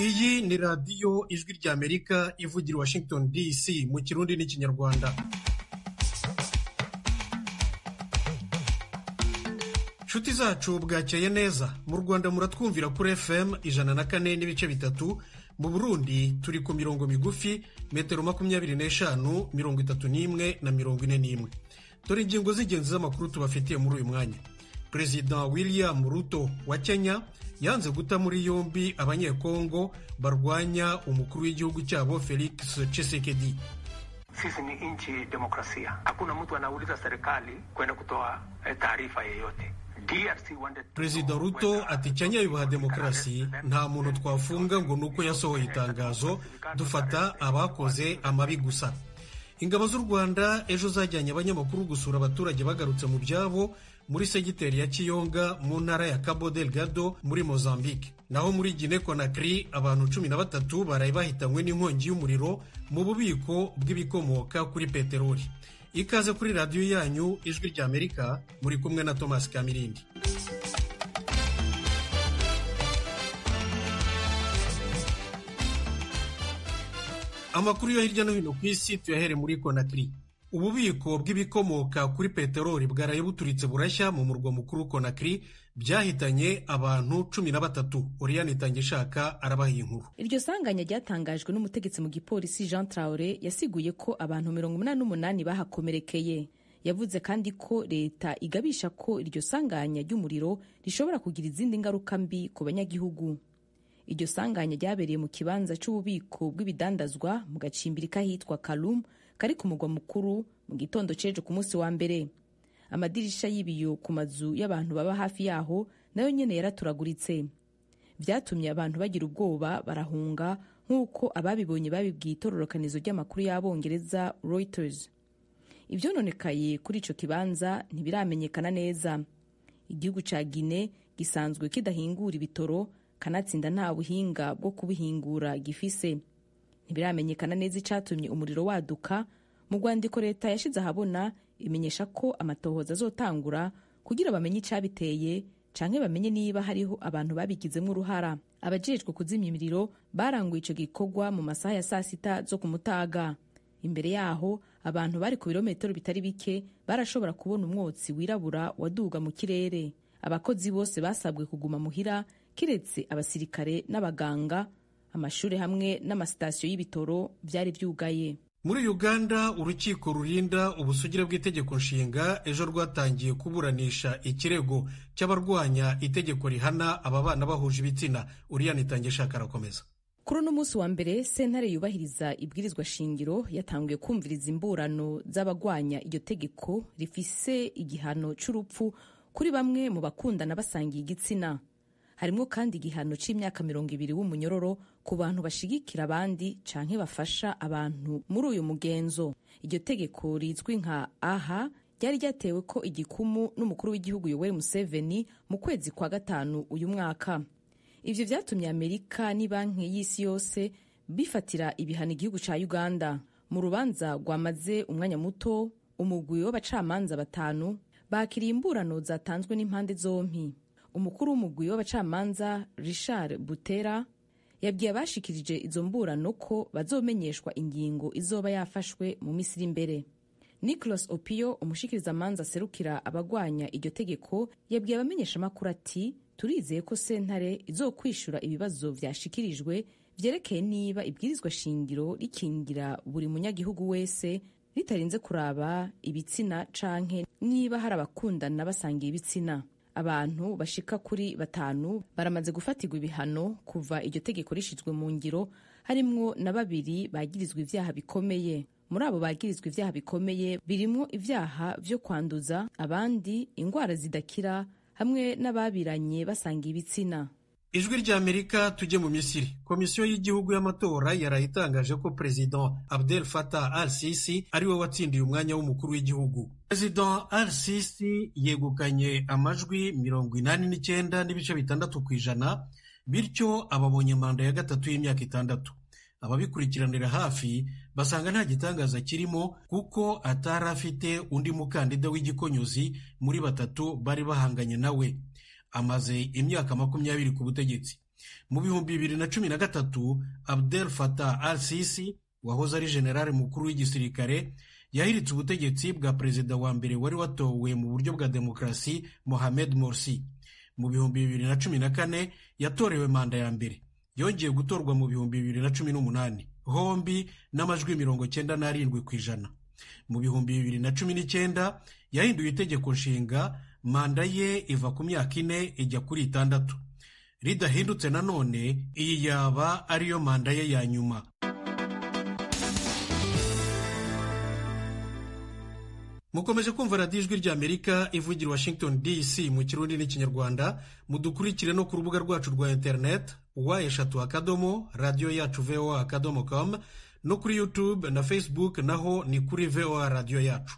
Iyi ni radiyo Ijwi ry'Amerika ivugira i Washington DC mu Kirundi n'Ikinyarwanda. Nshuti zacu, bwakeye neza. Mu Rwanda muratwumvira kuri FM 104.3, mu Burundi turi ku mirongo migufi metero 25, 31 na 41. Dore ingingo z'ingenzi z'amakuru tubafitiye muri uyu mwanya. Perezida William Ruto wa Kenya yanze guta muri yombi Abanyekongo barwanya umukuru w'igihugu cyabo Felix Tshisekedi. Sisi ni nchi demokrasia, hakuna mtu anauliza serikali kwenda kutoa taarifa yeyote. Perezida Ruto ati Kenya yubaha demokarasi, nta muntu twafunga ngo nuko yasohoye itangazo, dufata abakoze amabi gusa. Ingabo z'u Rwanda ejo zajyanye abanyamakuru gusura abaturage bagarutse mu byabo muri segiteri ya Kiyonga mu ntara ya Cabo Delgado muri Mozambique. Naho muri Guinea Conakry abantu 13 baraye bahitanywe n'inkongi y'umuriro mu bubiko bw'ibikomoka kuri peteroli. Ikaze kuri radiyo yanyu Ijwi ry'Amerika, muri kumwe na Thomas Kamirindi. Amakuru yo hirya no hino ku isi tuyahere muri Conakry. Ububiko bw'ibikomoka kuri peteroli bwaraye buturitse burashya mu murwa mukuru Conakry, byahitanye abantu 13. Oriane Itangishaka arabaha inkuru. Iryo sanganya ryatangajwe n'umutegetsi mu gipolisi Jean Traore, yasiguye ko abantu 88 bahakomerekeye. Yavuze kandi ko leta igabisha ko iryo sanganya ry'umuriro rishobora kugira izindi ngaruka mbi ku banyagihugu. Iryo sanganya ryabereye mu kibanza c'ububiko bw'ibidandazwa mu gacimbiri kahitwa Kalum kari ku mugwa mukuru mu gitondo c'ejo ku munsi wa mbere. Amadirisha y'ibiyo ku mazu y'abantu baba hafi yaho nayo nyene yaraturaguritse, vyatumye abantu bagira ubwoba barahunga, nk'uko ababibonye babibwiye itororokanizo ry'amakuru y'Abongereza Reuters. Ivyononekaye kuri ico kibanza ntibiramenyekana neza. Igihugu ca Guinea gisanzwe kidahingura ibitoro, kanatsinda nta buhinga bwo kubihingura gifise. Ntibiramenyekana neza icatumye umuriro waduka. Mu rwandiko leta yashize ahabona imenyesha ko amatohoza azotangura kugira bamenye icabiteye canke bamenye niba hariho abantu babigizemwo uruhara. Abajejwe kuzimya imiriro baranguye ico gikorwa mu masaha ya sasita zo ku mutaga. Imbere yaho abantu bari ku birometero bitari bike barashobora kubona umwotsi wirabura waduga mu kirere. Abakozi bose basabwe kuguma muhira kiretse abasirikare n'abaganga. Amashuri hamwe n'amasitasiyo y'ibitoro byari byugaye. Muri Uganda, urukiko rurinda ubusugire bw'itegeko nshinga ejo rwatangiye kuburanisha ikirego cy'abarwanya itegeko rihana aba bana bahuje ibitsina. Uriyana Itangishaka arakomeza. Kuri uno munsi wa mbere, sentare yubahiriza ibwirizwa shingiro yatanguye kumviriza imburano z'abagwanya iryo tegeko rifise igihano c'urupfu kuri bamwe mu bakundana basangiye igitsina. Harimwo kandi igihano c'imyaka 20 w'umunyororo ku bantu bashigikira abandi canke bafasha abantu muri uyu mugenzo. Iryo tegeko rizwi nka aha ryari ryatewe ko igikumu n'umukuru w'igihugu Yoweri Museveni mu kwezi kwa gatanu uyu mwaka. Ivyo vyatumye Amerika ni Banki y'Isi Yose bifatira ibihano igihugu ca Uganda. Mu rubanza rwamaze umwanya muto, umugwi w'abacamanza batanu bakiriye imburano zatanzwe n'impande zompi. Umukuru w'umugwi w'abacamanza Richard Butera yabwiye abashikirije izo mburano ko bazomenyeshwa ingingo izoba yafashwe mu minsi iri imbere. Nicholas Opio, umushikirizamanza aserukira abagwanya iryo tegeko, yabwiye abamenyeshamakuru ati: "Turizeye ko sentare izokwishura ibibazo vyashikirijwe vyerekeye niba ibwirizwa shingiro rikingira buri munyagihugu wese ritarinze kuraba ibitsina canke niba hari abakundana basangiye ibitsina." Abantu bashika kuri batanu baramaze gufatirwa ibihano kuva iryo tegeko rishizwe mu ngiro, harimwo na babiri bagirizwa ivyaha bikomeye. Muri abo bagirizwa ivyaha bikomeye birimwo ivyaha vyo kwanduza abandi ingwara zidakira hamwe n'ababiranye basangiye ibitsina. Ijwi ry'Amerika, tujye mu Misiri. Komisiyo y'igihugu y'amatora yaraye itangaje ko Perezida Abdel Fattah al-Sisi ari we watsindiye umwanya w'umukuru w'igihugu. Perezida al-Sisi yegukanye amajwi 89.6%, bityo ababonye manda ya gatatu y'imyaka 6. Ababikurikiranira hafi basanga nta gitangaza kirimo, kuko atari afite undi mukandida w'igikonyuzi muri batatu bari bahanganye nawe. Amaze imyaka 20 ku butegetsi. Mu 2013 Abdel Fattah al-Sisi wahoze ari generale mukuru w'igisirikare yahiritse ubutegetsi bwa perezida wa mbere wari watowe mu buryo bwa demokarasi Mohamed Morsi. Mu 2014 yatorewe manda ya mbere, yongeye gutorwa mu 2018 hombi n'amajwi 97%. Mu 2019 yahinduye itegeko nshinga, manda ye iva ku myaka 4 ijya kuri 6. Ridahindutse nanone iyi yaba ariyo manda ye ya nyuma. Mukomeje kumva radiyo Ijwi ry'Amerika ivugira Washington DC mu Kirundi n'Ikinyarwanda. Mudukurikire no ku rubuga rwacu rwa internet w3 radiyo yacu voa.com, no kuri YouTube na Facebook naho ni kuri VOA radiyo yacu.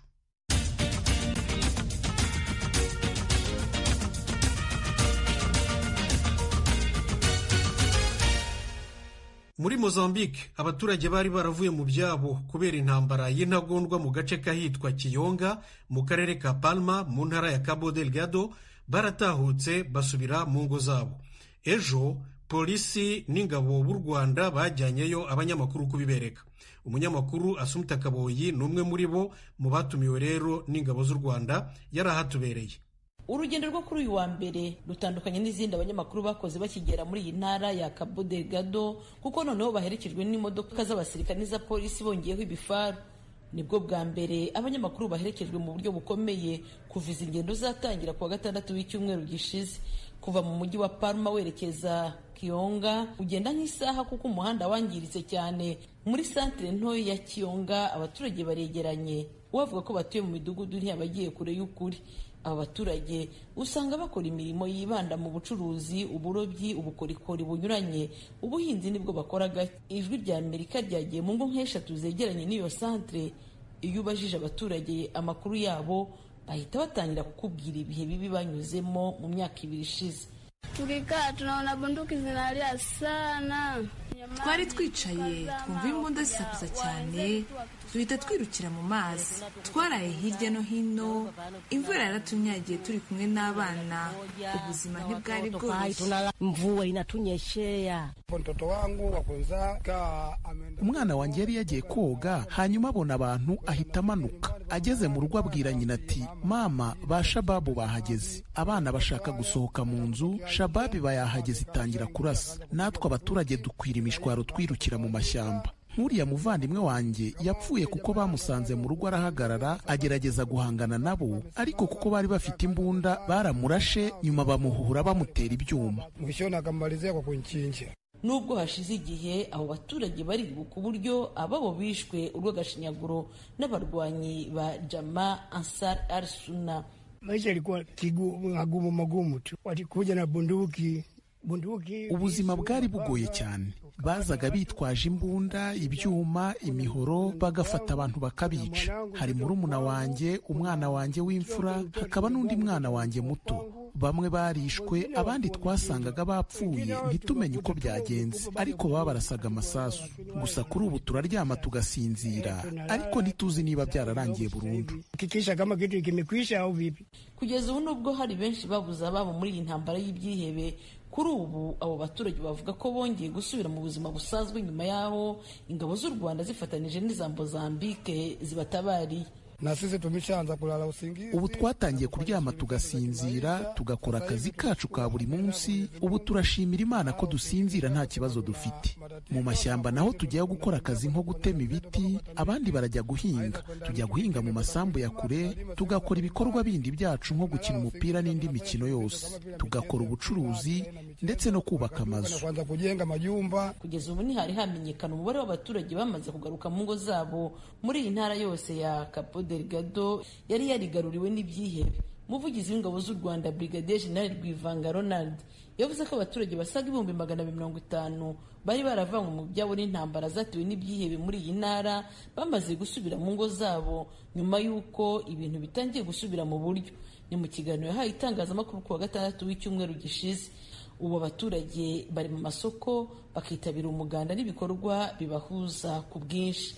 Muri Mozambique abaturage bari baravuye mu byabo kubera intambara y'intagondwa mu gace kahitwa Kiyonga mu karere ka Palma mu ntara ya Cabo Delgado baratahutse basubira mu ngo zabo. Ejo polisi n'ingabo b'u Rwanda bajyanyeyo abanyamakuru kubibereka. Umunyamakuru Asumta Kaboyi ni umwe muri bo mu batumiwe rero n'ingabo z'u Rwanda, yarahatubereye. Urugendo rwo kuri uyu wa mbere rutandukanye n'izindi abanyamakuru bakoze bakigera muri iyi ntara ya Cabo Delgado, kuko noneho baherekejwe n'imodoka z'abasirikare n'iza polisi bongeyeho ibifaru. Nibwo bwa mbere abanyamakuru baherekejwe mu buryo bukomeye kuva izi ngendo zatangira kuwa gatandatu w'icyumweru gishize. Kuva mu mujyi wa Palma werekeza Kiyonga ugenda nk'isaha kuko umuhanda wangiritse cyane. Muri santere ntoya ya Kiyonga abaturage baregeranye, ubavuga ko batuye mu midugudu ntiyabagiye kure y'ukuri. Aba baturage usanga bakora imirimo yibanda mu bucuruzi, uburobyi, ubukorikori bunyuranye, ubuhinzi nibwo bakora gake. Ijwi rya Amerika ryagiye mu ngo nk'eshatu zegeranye n'iyo santere. Iyo ubajije abaturage amakuru yabo bahita batangira kukubwira ibihe bibi banyuzemo mu myaka 2 ishize. Tukikaa tunaona bunduki zinalia sana. Twari twicaye twumva imbunda zisakuza cyane, duhita twirukira mu mazi. Twaraye hirya no hino, imvura yaratunyagiye turi kumwe n'abana, ubuzima ntibwari bworoshye. Mvua inatunyeshea. Umwana wanjye yari yagiye koga, hanyuma abona abantu ahita amanuka. Ageze mu rugo abwira nyina ati mama, ba shababu bahageze. Abana bashaka gusohoka mu nzu, shababi bayahageze itangira kurasa. Natwe abaturage dukwira imishwaro twirukira mu mashyamba. Nk'uriya muvandimwe wanjye yapfuye kuko bamusanze mu rugo arahagarara agerageza guhangana nabo, ariko kuko bari bafite imbunda baramurashe, nyuma bamuhuhura bamutera ibyuma. Nubwo hashize igihe abo baturage baribuka uburyo ababo bishwe urw'agashinyaguro n'abarwanyi ba Jama Ansar al-Sunna. Maisha yalikuwa magumu magumu tu, walikuja na bunduki. Ubuzima bwari bugoye cyane. Bazaga bitwaje imbunda, ibyuma, imihoro, bagafata abantu bakabica. Hari murumuna wanjye, umwana wanjye w'imfura, hakaba n'undi mwana wanjye muto. Bamwe barishwe, abandi twasangaga bapfuye ntitumenye uko byagenze, ariko babarasaga amasasu. Gusa kuri ubu turaryama tugasinzira, ariko ntituzi niba byararangiye burundu. Kugeza ubu nubwo hari benshi babuze ababo muri iyi ntambara y'ibyihebe, kuri ubu abo baturage bavuga ko bongeye gusubira mu buzima busanzwe nyuma y'aho ingabo z'u Rwanda zifatanije n'iza Mozambique zibatabariye. Ubu twatangiye kuryama tugasinzira, tugakora akazi kacu ka buri munsi. Ubu turashimira Imana ko dusinzira nta kibazo dufite. Mu mashyamba naho tujyayo gukora akazi nko gutema ibiti, abandi barajya guhinga. Tujya guhinga mu masambu ya kure, tugakora ibikorwa bindi byacu nko gukina umupira n'indi mikino yose, tugakora ubucuruzi ndetse no kubaka amazu. Kugeza ubu ntihari hamenyekana umubare w'abaturage bamaze kugaruka mu ngo zabo muri iyi ntara yose ya Cabo Delgado yari yarigaruriwe n'ibyihebe. Umuvugizi w'ingabo z'u Rwanda Brigadier General Rwivanga Ronald yavuze ko abaturage basaga 250,000 bari baravanywe mu byabo n'intambara zatewe n'ibyihebe muri iyi ntara bamaze gusubira mu ngo zabo nyuma y'uko ibintu bitangiye gusubira mu buryo. Ni mu kiganiro yahaye itangazamakuru ku wa gatandatu w'icyumweru gishize. Ubu abaturage bari mu masoko bakitabira umuganda n'ibikorwa bibahuza ku bwinshi.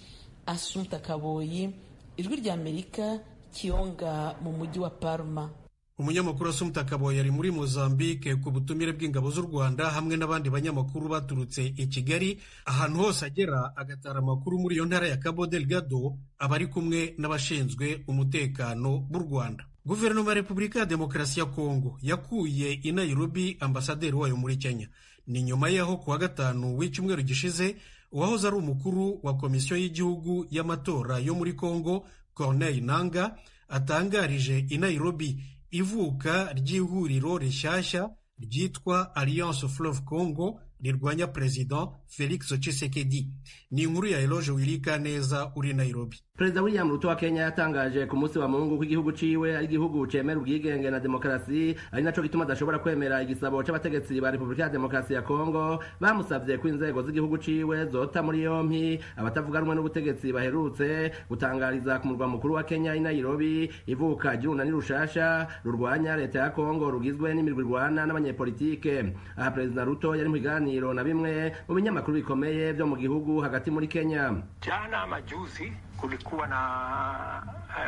Asumta Kaboyi, Ijwi ry'Amerika, Kiyonga mu mujyi wa Parma. Umunyamakuru Assumpta Kaboyi yari muri Mozambique ku butumire bw'ingabo z'u Rwanda hamwe n'abandi banyamakuru baturutse i Kigali. Ahantu hose agera agatara amakuru muri iyo ntara ya Cabo Delgado, aba ari kumwe n'abashinzwe umutekano b'u Rwanda. Guverinoma ya Repubulika ya Demokarasi ya Kongo yakuye i Nairobi ambasaderi wayo muri Kenya. Ni nyuma y'aho kuwa gatanu w'icyumweru gishize uwahoze ari umukuru wa komisiyo y'igihugu y'amatora yo muri Kongo, Corneille Nanga, atangarije i Nairobi ivuka ry'ihuriro rishyashya ryitwa Alliance Fleuve Congo rirwanya President Felix Tshisekedi. Ni inkuru ya Eloge Wirika neza uri Nairobi. Perezida William Ruto wa Kenya yatangaje ku munsi wa Mungu ko igihugu ciwe ari igihugu cemera ubwigenge na demokarasi, ari naco gituma adashobora kwemera igisabo c'abategetsi ba Repubulika ya Demokarasi ya Kongo bamusavye ko inzego z'igihugu ciwe zota muri yompi abatavuga rumwe n'ubutegetsi baherutse gutangariza ku murwa mukuru wa Kenya i Nairobi ivuka ry'urunani rushasha rurwanya leta ya Kongo rugizwe n'imirwi irwana n'abanyepolitike. Aha Perezida Ruto yari mu biganiro na bimwe mu binyamakuru bikomeye vyo mu gihugu hagati muri Kenya. Jana majuzi kulikuwa na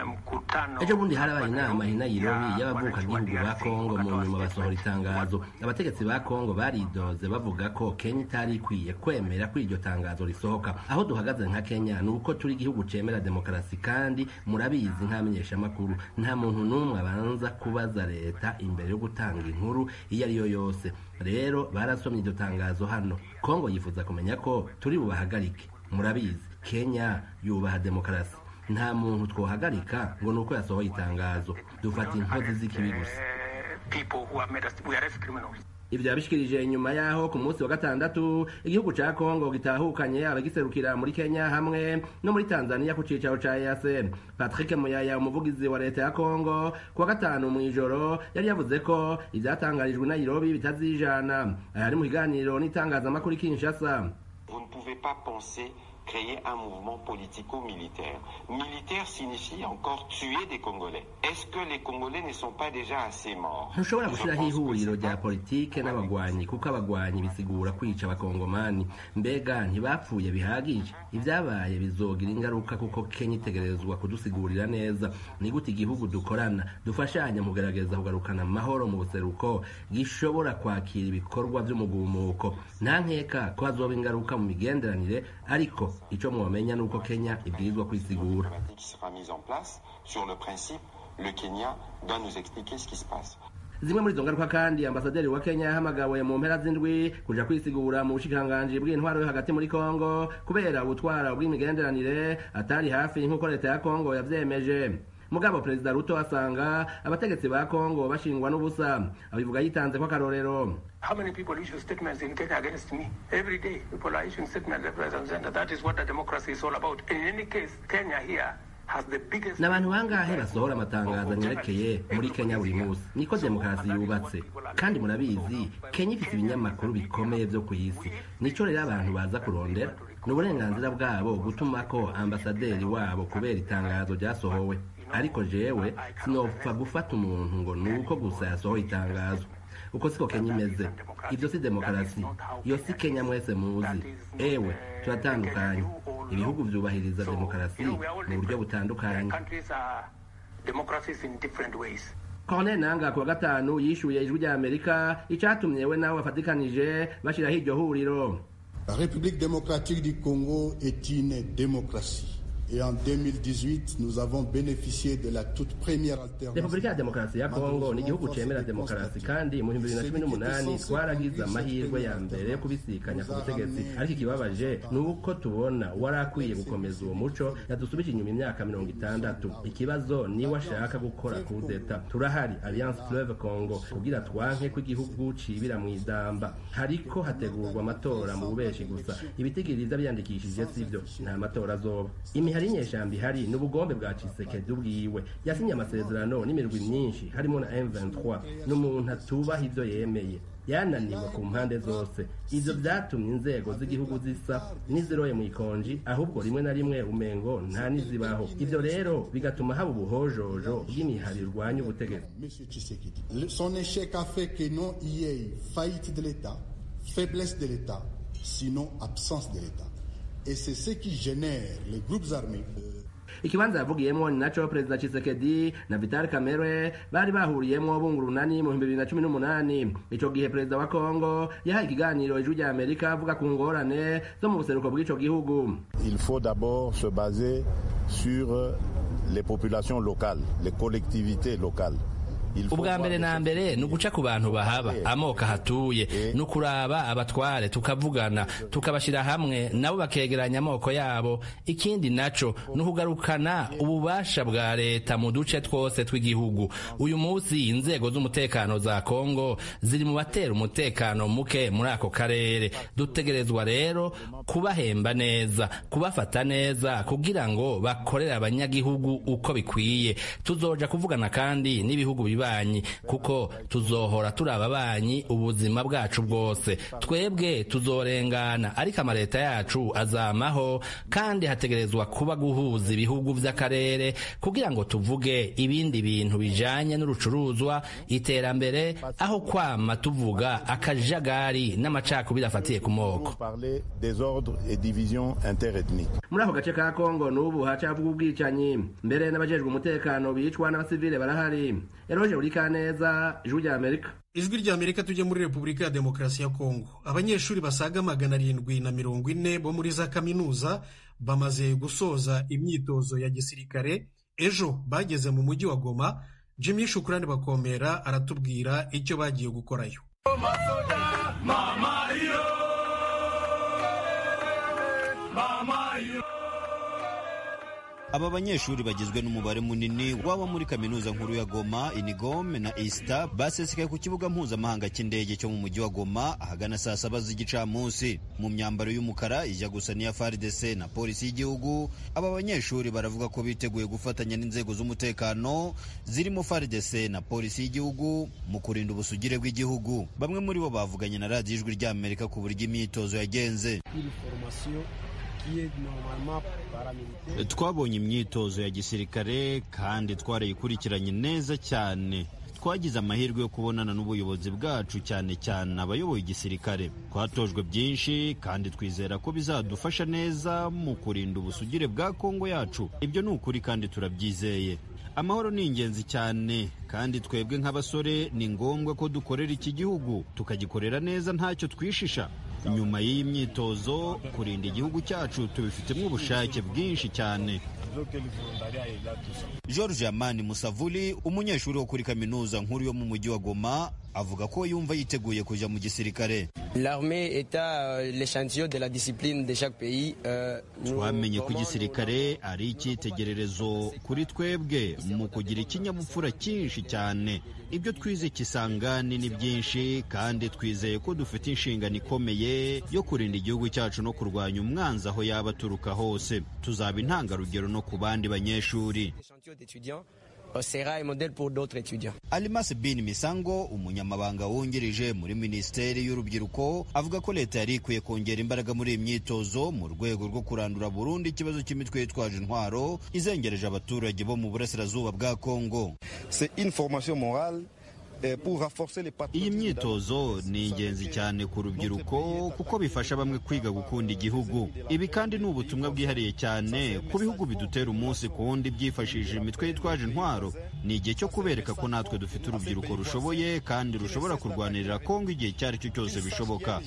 mkutano. Ejo bundi harabaye inama i Nairobi y'abavukagihugu ba Kongo, mu nyuma basohora itangazo. Abategetsi ba Kongo baridoze bavuga ko Kenya itari ikwiye kwemera ko iryo tangazo risohoka. Aho duhagaze nka Kenya ni uko turi igihugu cemera demokarasi, kandi murabizi nk'amenyeshamakuru nta muntu n'umwe abanza kubaza leta imbere yo gutanga inkuru iyo ari yo yose. Rero barasomye iryo tangazo hano. Kongo yifuza kumenya ko turi bubahagarike. Murabizi Kenya yubaha demokarasi, nta muntu twohagarika ngo nuko yasohoye itangazo. Dufata inkozi z'ikibi gusa. Ivyo yabishikirije inyuma yaho ku munsi wa gatandatu igihugu ca Kongo gitahukanye abagiserukira muri Kenya hamwe no muri Tanzania ku cicaro ca EAC. Patrick Muyaya, umuvugizi wa leta ya Kongo, kuwa gatanu mw'ijoro yari yavuze ko ivyatangarijwe i Nairobi bitazijana. Ari mu kiganiro n'itangazamakuru i Kinshasa. Vous ne pouvez pas penser créer un mouvement politico-militaire. Militaire signifie encore tuer des Congolais. Est-ce que les Congolais ne sont pas déjà assez morts? Ntushobora gushiraho ihuriro rya politike n'abagwanyi, kuko abagwanyi bisigura kwica abakongomani. Mbega ntibapfuye bihagije? Ibyabaye bizogira ingaruka kuko Kenya itegerezwa kudusigurira neza ni gute igihugu dukorana dufashanya mu kugerageza kugarukana amahoro mu buseruko gishobora kwakira ibikorwa vy'umugumuko. Nta nkeka ko hazoba ingaruka mu migenderanire, ariko ico mwomenya nuko Kenya ibwirizwa kwisigura. Zimwe muri izo ngaruka kandi, ambasaderi wa Kenya yahamagawe mu mpera z'indwi kuja kwisigura mu bushikiranganji bw'intwaro yo hagati muri Kongo kubera ubutwara bw'imigenderanire atari hafi nk'uko leta ya Kongo yavyemeje. Mugabo Perezida Ruto asanga abategetsi ba Kongo bashingwa n'ubusa, abivuga yitanze ko akarorero. How many people issue statements in Kenya against me? Every day people are issuing statements left, right and center. That is what the democracy is all about. In any case, Kenya here has the biggest. N'abantu bangahe basohora amatangazo anyerekeye muri Kenya buri munsi? Niko demokarasi yubatse. Kandi murabizi, Kenya ifite ibinyamakuru bikomeye vyo ku isi. Nico rero abantu baza kurondera. Ni uburenganzira bwabo gutuma ko ambasaderi wabo kubera itangazo ryasohowe. Ariko jewe sinopfa gufata umuntu ngo nuko gusa yasohoye itangazo. Uko siko Kenya imeze. Ivyo si demokarasi, iyo si Kenya mwese muzi. Ewe turatandukanye, ibihugu vyubahiriza demokarasi mu buryo butandukanye. Corneille Nanga kuwa gatanu yishuye Ijwi rya Amerika icatumye we nawe bafatikanije bashiraho iryo huriro. La République démocratique du Congo est une démocratie. Et en 2018, nous avons bénéficié de la toute première alternance. Repubulika ya Demokarasi ya Kongo ni igihugu cemera demokarasi, kandi mu 2018 twaragize amahirwe ya mbere yo kubisikanya ku butegetsi. Ariko ikibabaje ni uko tubona warakwiye gukomeza uwo muco yadusubije inyuma imyaka 60. Ikibazo niwe ashaka gukora kudeta. Turahari Alliance Fleuve Congo kugira twanke ko igihugu cibira mu idamba. Hariko hategurwa amatora mu bubeshi gusa, ibitigiriza byandikishije sivyo, nta matora azoba. Imihari inyeshamba ihari n'ubugombe bwa Tshisekedi ubwiwe. Yasinye amasezerano n'imirwi myinshi harimo na M23, n'umuntu atubaha ivyo yemeye. Yananiwe ku mpande zose. Ivyo vyatumye inzego z'igihugu zisa n'iziroye mu ikonji, ahubwo rimwe na rimwe umengo nta nizibaho. Ivyo rero bigatuma haba ubuhojojo bw'imihari irwanya ubutegetsi. Monsieur Tshisekedi, son échec a fait que non il y ait faillite de l'État, faiblesse de l'État, sinon absence de l'État. Et c'est ce qui génère les groupes armés. Ikibanza yavugiyemwo ni naco Perezida Tshisekedi na Vital Kamerhe bari bahuriyemwo bunga urunani mu 2018. Ico gihe Perezida wa Kongo yahaye ikiganiro Ijwi rya Amerika avuga ku ngorane zo mu buseruko bw'ico gihugu. Il faut d'abord se baser sur les populations locales, les collectivités locales. Ubwa mbere na mbere ni uguca ku bantu bahaba, amoko ahatuye, ni ukuraba abatware, tukavugana, tukabashyira hamwe nabo bakegeranya amoko yabo. Ikindi naco ni ukugarukana ububasha bwa leta mu duce twose tw'igihugu. Uyu munsi inzego z'umutekano za Kongo ziri mu batera umutekano muke muri ako karere. Dutegerezwa rero kubahemba neza, kubafata neza kugira ngo bakorere abanyagihugu uko bikwiye. Tuzoja kuvugana kandi n'ibihugu bibanyi, kuko tuzohora turi ababanyi ubuzima bwacu bwose. Twebwe tuzorengana, ariko amaleta yacu azamaho, kandi hategerezwa kuba guhuza ibihugu vy'akarere kugira ngo tuvuge ibindi bintu bijanye n'urucuruzwa, iterambere, aho kwama tuvuga akajagari n'amacakubiri afatiye ku moko. Muri ako gace ka Kongo n'ubu hacavuga ubwicanyi, mbere n'abajejwe umutekano bicwa n'abasivile barahari. Eroje Urikaneza, Ijwi rya Amerika. Ijwi rya Amerika. Tujye muri Repubulika ya Demokarasi ya Kongo. Abanyeshuri basaga 740 bo muri za kaminuza bamaze gusoza imyitozo ya gisirikare, ejo bageze mu mujyi wa Goma. Jimmy Shukrani Bakomera aratubwira icyo bagiye gukorayo. Aba banyeshuri bagizwe n'umubare munini waba muri kaminuza nkuru ya Goma, Inigome na Ista, basesekaye ku kibuga mpuzamahanga cy'indege cyo mu mujyi wa Goma ahagana saa 7 z'igicamunsi, mu myambaro y'umukara ijya gusa n'iya FARDC na polisi y'igihugu. Aba banyeshuri baravuga ko biteguye gufatanya n'inzego z'umutekano zirimo FARDC na polisi y'igihugu mu kurinda ubusugire bw'igihugu. Bamwe muri bo bavuganye na radiyo Ijwi rya Amerika ku buryo imyitozo yagenze. Twabonye imyitozo ya gisirikare kandi twarayikurikiranye neza cyane. Twagize amahirwe yo kubonana n'ubuyobozi bwacu, cyane cyane abayoboye igisirikare. Twatojwe byinshi kandi twizera ko bizadufasha neza mu kurinda ubusugire bwa Kongo yacu. Ibyo ni ukuri kandi turabyizeye. Amahoro ni ingenzi cyane, kandi twebwe nk'abasore ni ngombwa ko dukorera iki gihugu, tukagikorera neza ntacyo twishisha. Nyuma y'iyi myitozo, kurinda igihugu cyacu tubifitemo ubushake bwinshi cyane. George Amani Musavuli, umunyeshuri wo kuri kaminuza nkuru yo mu mujyi wa Goma, avuga ko yumva yiteguye kujya mu gisirikare. Twamenye ko igisirikare ari icyitegererezo kuri twebwe mu kugira ikinyabupfura cyinshi cyane. Ibyo twize Kisangani ni byinshi, kandi twizeye ko dufite inshingano ikomeye yo kurinda igihugu cyacu no kurwanya umwanzi aho yaba aturuka hose. Tuzaba intangarugero no ku bandi banyeshuri. Alimas Bin Misango, umunyamabanga wungirije muri Minisiteri y'Urubyiruko, avuga ko leta yari ikwiye kongera imbaraga muri iyi myitozo mu rwego rwo kurandura burundu ikibazo cy'imitwe yitwaje intwaro izengereje abaturage bo mu burasirazuba bwa Kongo. Iyi myitozo ni ingenzi cyane ku rubyiruko kuko bifasha bamwe kwiga gukunda igihugu. Ibi kandi ni ubutumwa bwihariye cyane ku bihugu bidutera umunsi ku wundi byifashishije imitwe yitwaje intwaro. Ni igihe cyo kubereka ko natwe dufite urubyiruko rushoboye kandi rushobora kurwanirira Kongo igihe icyo ari cyo cyose bishoboka.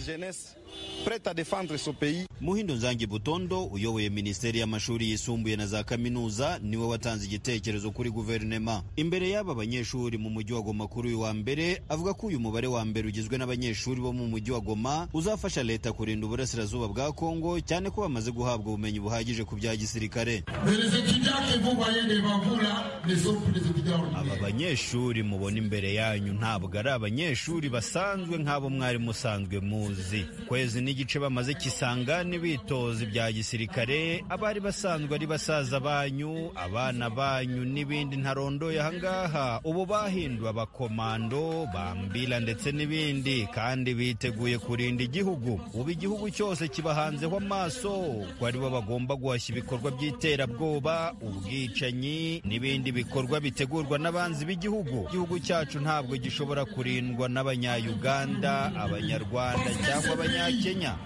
Muhindo Nzangi Butondo, uyoboye Minisiteri y'Amashuri Yisumbuye na za Kaminuza, niwe watanze igitekerezo kuri guverinema imbere y'aba banyeshuri mu mujyi wa Goma kuri uyu wa mbere. Avuga ko uyu mubare wa mbere ugizwe n'abanyeshuri bo mu mujyi wa Goma uzafasha leta kurinda uburasirazuba bwa Kongo, cyane ko bamaze guhabwa ubumenyi buhagije ku bya gisirikare. Aba banyeshuri mubona imbere yanyu ntabwo ari abanyeshuri basanzwe nk'abo mwari musanzwe muzi. Kwezi n'igice bamaze Kisangani bitoza ibya gisirikare, abari basanzwe ari basaza banyu, abana banyu n'ibindi ntarondoye ahangaha, ubu bahinduwe abakomando bambila ndetse n'ibindi, kandi biteguye kurinda igihugu. Ubu igihugu cyose kibahanzeho amaso ko aribo bagomba guhashya ibikorwa by'iterabwoba, ubwicanyi n'ibindi bikorwa bitegurwa n'abanzi b'igihugu. Igihugu cyacu ntabwo gishobora kurindwa n'abanyayuganda, abanyarwanda cyangwa abanya cya Kenya.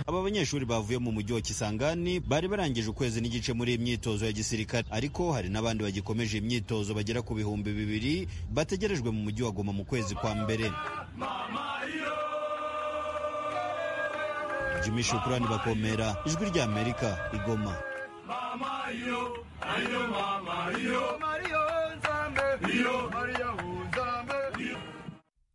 Aba banyeshuri bavuye mu mujyi wa Kisangani bari barangije ukwezi n'igice muri iyi myitozo ya gisirikare, ariko hari n'abandi bagikomeje imyitozo bagera ku 2000 bategerejwe mu mujyi wa Goma mu kwezi kwa mbere. Jimmy Shukrani Bakomera, Ijwi rya Amerika, Igoma.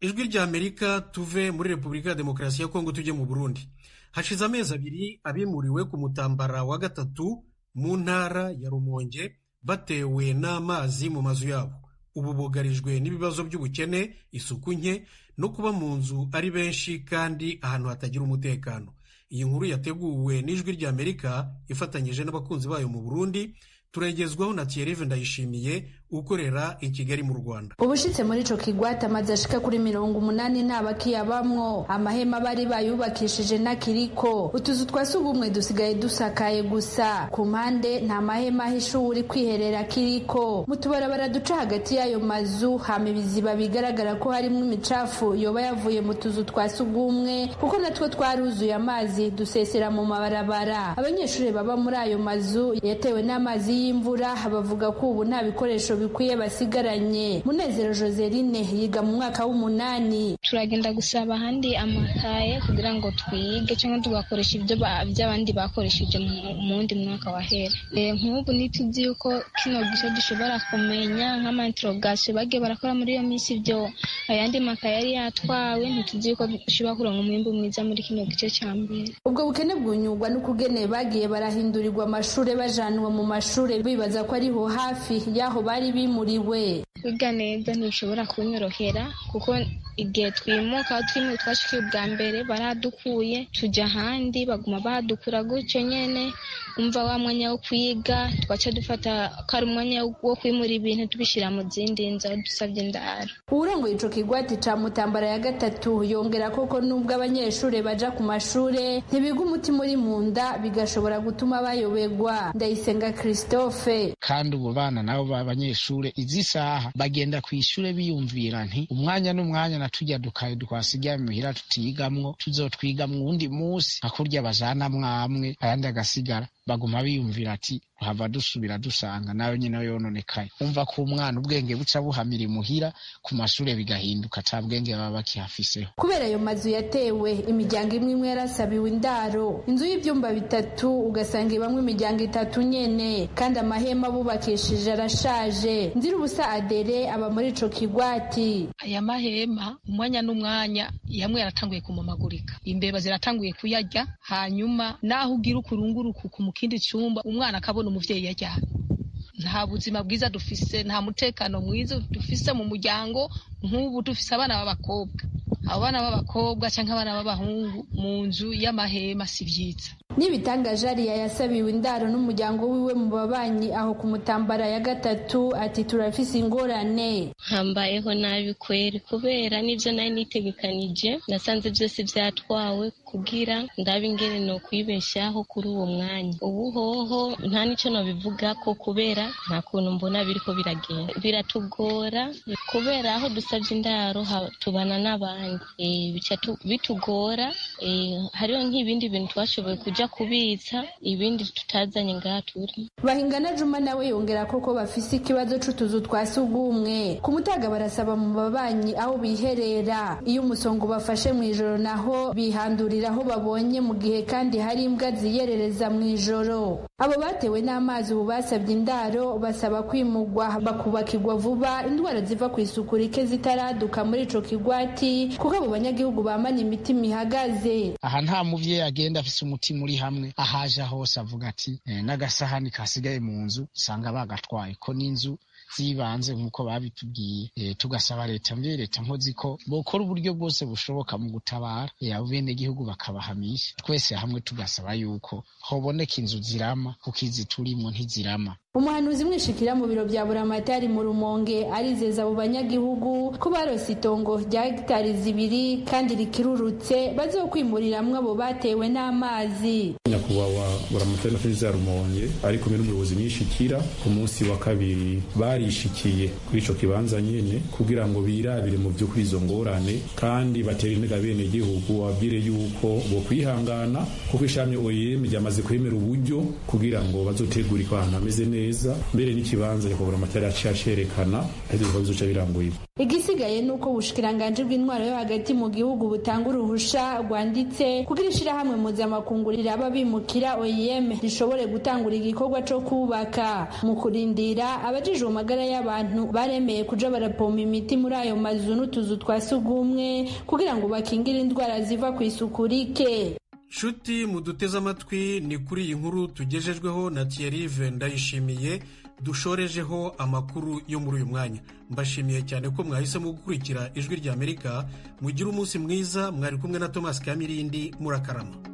Ijwi rya Amerika. Tuve muri Repubulika ya Demokarasi ya Kongo tujye mu Burundi. Hashize amezi 2 abimuriwe ku Mutambara wa 3 mu ntara ya Rumonge batewe n'amazi mu mazu yabo. Ubu bugarijwe n'ibibazo by'ubukene, isuku nke no kuba mu nzu ari benshi kandi ahantu hatagira umutekano. Iyi nkuru yateguwe n'Ijwi rya Amerika ifatanyije n'abakunzi bayo mu Burundi, turagezwaho na Thierry Ndayishimiye ukorera i Kigali mu Rwanda. Ubushitse muri ico kigwati amaze ashika kuri 80 ntabakiyabamwo, amahema bari bayubakishije n'akiriko, utuzu twa sugumwe dusigaye dusakaye gusa, ku mpande nta mahema h'ishuri kwiherera kiriko, mu tubarabara duca hagati y'ayo mazu hama ibiziba bigaragara ko harimwo imicafu yoba yavuye mu tuzu twa sugumwe, kuko natwo twaruzuye amazi dusesera mu mabarabara. Abanyeshuri baba muri ayo mazu yatewe n'amazi y'imvura bavuga ko ubu nta bikoresho bikwiye basigaranye. Munezero Joseline yiga mu mwaka w'8. Turagenda gusaba ahandi amakaye kugira ngo twige cyangwa tugakoresha ibyo by'abandi bakoresheje mu wundi mwaka wahera. Nk'ubu ntituzi yuko kino gice dushobora kumenya nk'amanterogasiyo bagiye barakora muri iyo minsi, ibyo ayandi makaye yari yatwawe, ntituzi yuko dushobora kuronka umwimbu mwiza muri kino gice cya mbere. Ubwo bukene bwunyugwa n'ukugene bagiye barahindurirwa amashure bajanwa mu mashure bibaza ko ariho hafi y'aho bari bimuriwe. Kwiga neza ntibishobora kunyorohera kuko igihe twimuka twashikiye ubwa mbere baradukuye tujya ahandi, baguma badukura gutyo nyene. Umva wa mwanya wo kwiga twaca dufata ko ari umwanya wo kwimura ibintu tubishyira mu zindi nzu aho dusabye indaro. Uwurongoye ico kigwati ca Mutambara ya 3 yongera koko nubwo abanyeshure baja ku mashure ntibiga umutima uri mu nda, bigashobora gutuma bayobegwa. Ndayisenga Christophe: kandi ubu bana nabo b'abanyeshure izi saha bagenda ku ishure biyumvira nti umwanya n'umwanya na tujya dukaye twasigaye muhira tutigamwo tuzotwigamwo uwundi munsi, hakurya bajana mwamwe ayandi agasigara, baguma biyumvira ati hava dusubira dusanga nayo nyine yononekaye. Umva ko umwana ubwenge buca buhamira imuhira, ku mashure bigahinduka ata bwenge baba bakihafiseho. Kubera ayo mazu yatewe, imiryango imwe imwe yarasabiwe indaro, inzu y'ibyumba 3 ugasanga ibamwe imiryango 3 nyene, kandi amahema bubakishije arashaje. Nzirubusa Adere aba muri ico kigwati. Aya mahema umwanya n'umwanya yamwe yaratanguye kumamagurika, imbeba ziratanguye kuyarya, hanyuma naho ugira ukurunguruku mu kindi cyumba umwana akabona umuvyeyi yajyana. Nta buzima bwiza dufise, nta mutekano mwiza dufise mu muryango. Nk'ubu dufise abana b'abakobwa, abo bana b'abakobwa canke abana b'abahungu mu nzu y'amahema si vyiza. Nibitanga Jariya yasabiwe indaro n'umuryango wiwe mu babanyi aho ku Mutambara ya 3 ati turafise ingorane. Hambayeho nabi kweri, kubera n'ivyo nari nitegekanije nasanze byose byatwawe kugira ndabe ingene no kwibeshaho kuri uwo mwanya. Ubu hoho nta nico nobivuga ko kubera nta kuntu mbona biriko biragenda, biratugora kubera aho dusabye indaro tubana n'abandi, bica bitugora. Hariho nk'ibindi bintu twashoboye kuja kubitsa, ibindi tutazanye ngaha turi. Bahingana Juma nawe yongera koko bafise ikibazo c'utuzu twa sugumwe. Ku Mutaga barasaba mu babanyi aho biherera, iyo umusongo bafashe mu ijoro naho bihandurira aho babonye, mu gihe kandi hari imbwa ziyerereza mu ijoro. Abo batewe n'amazi ubu basabye indaro, basaba kwimugwa bakubakirwa vuba indwara ziva ku isuku rike zitaraduka muri ico kigwati, kuko abo banyagihugu bamana imitima ihagaze. Aha nta muvyeyi agenda afise umutima uri hamwe, ahaja hose avuga ati n'agasahani kasigaye mu nzu usanga bagatwaye, ko n'inzu zibanze nk'uko babitubwiye. Tugasaba leta mvye leta nkozi ko bokora uburyo bwose bushoboka mu gutabara abo benegihugu bakabahamisha. Twese hamwe tugasaba yuko hoboneka inzu zirama, kuko izi turimwo ntizirama. Umuhanuzi mwishikira mu biro bya Buramatari mu Rumonge arizeza abo banyagihugu ko barose itongo rya hegitari 2 kandi rikirurutse bazokwimuriramwo abo batewe n'amazi. Nyakubahwa Nyakubahwa Buramatari wa Rumonge ari kumwe n'umuyobozi mwishikira ku munsi wa kabiri barishikiye kuri ico kibanza nyene kugira ngo birabire mu vy'ukuri izo ngorane, kandi batere intege bene gihugu babwire yuko bo kwihangana kuko ishami OIM ryamaze kwemera uburyo kugira ngo bazotegure ahantu hameze neza, mbere n'ikibanza Nyakubahwa Buramatari yaciye acerekana ariko ibikorwa bizoca biranguye. Igisigaye nuko ubushikiranganje bw'intwaro yo hagati mu gihugu butanga uruhusha rwanditse kugira ishirahamwe mpuzamakungu riraba bimukira OIM rishobore gutangura igikorwa co kubaka. Mu kurindira, abajejwe amagara y'abantu baremeye kuja barapompa imiti muri ayo mazu n'utuzu twa sugumwe kugira ngo bakingire indwara ziva ku isuku rike. Shuti muduteze amatwi, ni kuri iyi nkuru tugejejweho na Thierry Ndayishimiye dushorejeho amakuru yo muri uyu mwanya. Mbashimiye cyane ko mwahisemo gukurikira Ijwi ry'Amerika. Mugire umunsi mwiza. Mwari kumwe na Thomas Kamirindi. Murakarama.